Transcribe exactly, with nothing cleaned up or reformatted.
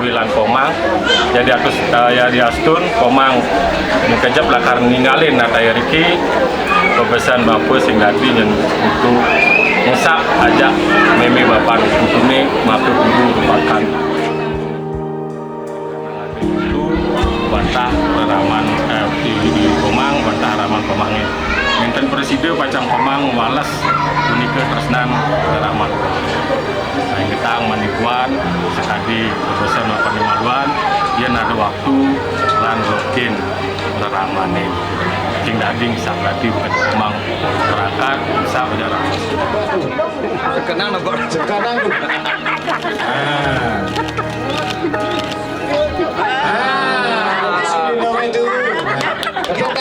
Bilang Komang, jadi aku, eh, ya, diastun Komang mengkejep lakar ninggalin nataya riki, pabesen bapa sing dadi nyen untuk ngusap ajak meme bapan utune maka guru rupakan. Itu bantah reraman, eh, di, di Komang, bantah raman Komange. Minten preside pacang Komang wales punika tresnan reraman. Nah, ingetang manipuan, sekadi keputusan Bapak Maluan, yen ada waktu lan rukin reramane. Sing dadi ngisap dadi bukan Komang berangkat, bisa aja ramas. Kenang nopo? Sekarang. Ah. Ah, sini dong itu. Nah, tepuk